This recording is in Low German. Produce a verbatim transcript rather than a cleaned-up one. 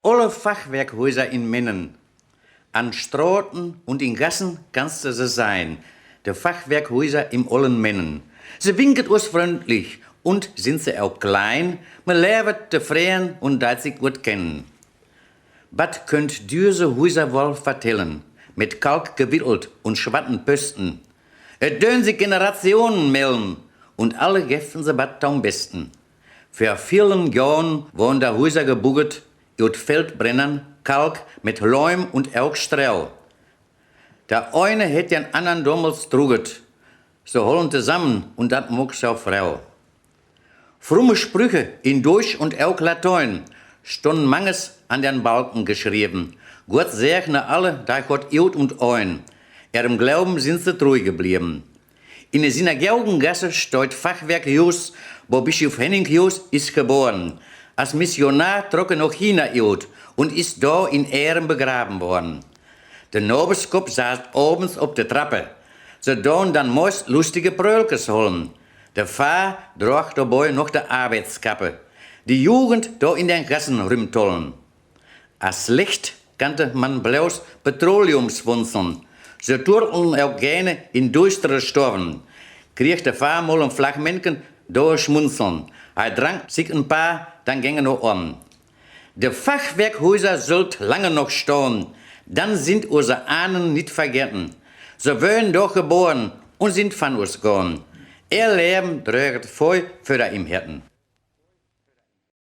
Olle Fachwerkhüser in Mennen. An Straten un in Gassen kannst du se sehn, de Fachwerkhüser im ollen Mennen. Se winket us fröndlich, un sind se ok klein, me levet tofreden un deit sik guot kennen. Wat köönt düsse Hüser woll vertellen, mit Kalk gewittelt un swatten Pösten. Et döön sik Generationen mellen, un alle geffen se wat to'n Besten. Vör villen Johren worrn de Hüser gebuget, ut Feldbrennern, Kalk mit Leum un ok Streu. De eine hett den annern domals truget, se hollen tosamen un dat maakt so freu. Frumme Sprüche in Duitsch un ok Latein stunn manges an den Balken geschreven: Gott segne alle, dei Gott iut un ein. Ehrem Glauben sind se treu geblieben. In de Synagogengasse steiht Fachwerk Jus, wo Bischof Henning Jus is geboren. As Missionar trock he noch China iut un is do in Ehren begraven worrn. De Naberskop satt avends op de Trappe. Se doon dann meist lustige Prölkes hollen. De Vader droog dobei noch de Arbeitskappe. De Jugend do in den Gassen rümtollen. As Licht kannte man bloß Petroleumswunzeln. Se turteln ok gerne in düstere Stoven. Kreeg de Vader mal en Flachmännken, do smunzeln. He drank sik en paar, dann ging he na oven. De Fachwerkhüser süllt lange noch stahn, dann sind use Ahnen nit vergeten. Se wören doch geboren un sind van us gahn. Ehr Leven dröget Feu vöder im Herten.